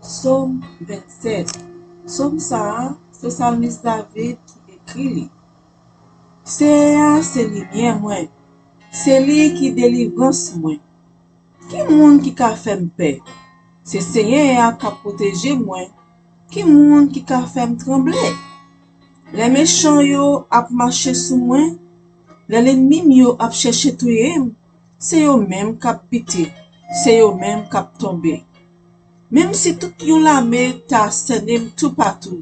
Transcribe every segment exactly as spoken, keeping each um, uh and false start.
Sòm vennsèt. Sòm sa a, se salmis David ki ekri li. Seyè a se limyè mwen, se li ki delivrans mwen. Ki moun ki ka fè m pè? Se Seyè a k ap pwoteje mwen. Ki moun ki ka fè m tranble? Lè mechan yo ap mache sou mwen, lè lènmi m yo ap chèche touye m, se yo menm k ap bite, se yo menm k ap tonbe. Menm si tout yon lame ta sènen m toupatou,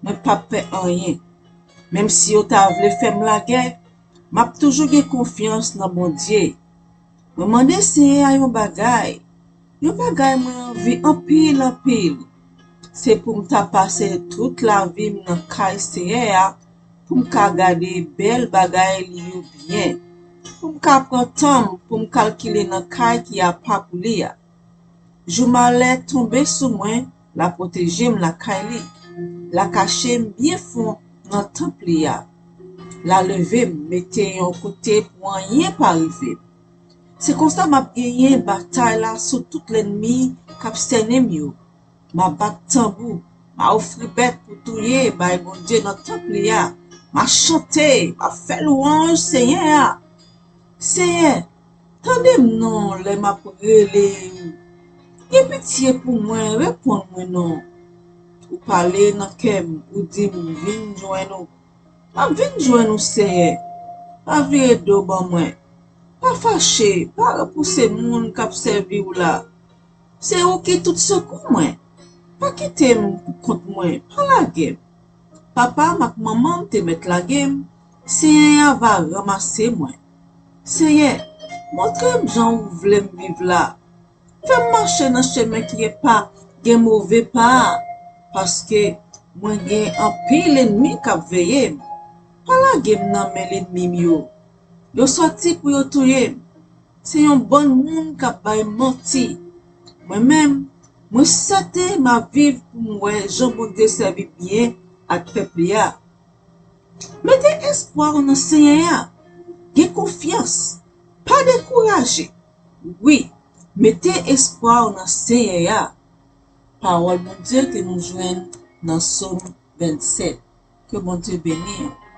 mwen p ap pè anyen. Menm si yo ta vle fè m lagè, m ap toujou gen konfyans nan Bondye. Mwen mande Seyè a yon bagay, yon bagay mwen anvi anpil, anpil. Se pou m ta pase tout lavi m nan kay Seyè a, pou m ka gade bèl bagay li yo byen, pou m ka pran tan m pou m kalkile nan kay ki apa pou li a. Jou malè tonbe sou mwen, l a pwoteje m lakay li, l a kache m byen fon nan tanp li a. L a leve m, mete yon kote pou anyen pa rive m. Se konsa m ap genyen batay la sou tout lènmi k ap sènen m yo. M a bat tanbou, m a ofri bèt pou touye bay Bondye nan tanp li a. M a chante, m a fè lwanj Seyè a. Seyè, tande m non lè m ap rele ou. Gen pitye pou mwen, reponn mwen non. Ou pale nan kè m, ou di m vin jwenn ou. M ap vin jwenn ou, Seyè. Pa vire do ban mwen. Pa fache, pa repouse moun k ap sèvi w la. Se ou ki tout sekou mwen. Pa kite m pou kont mwen, pa lage m. Papa m ak manman m te mèt lage m, Seyè a va ranmase mwen. Seyè, montre m jan ou vle m viv la. Fè m mache nan chemen ki pa gen move pa a, paske mwen gen anpil lènmi k ap veye m. Pa lage m nan men lènmi m yo. Yo sòti pou yo touye m. Se yon bann moun k ap bay manti. Mwen menm, mwen sèten m ap viv pou m wè jan Bondye sèvi byen ak pèp li a. Mete espwa w nan Seyè a. Gen konfyans. Pa dekouraje. Wi, mete espwa w nan Seyè a. Pawòl Bondye ke nou jwenn nan Sòm vennsèt. Ke Bondye beni w.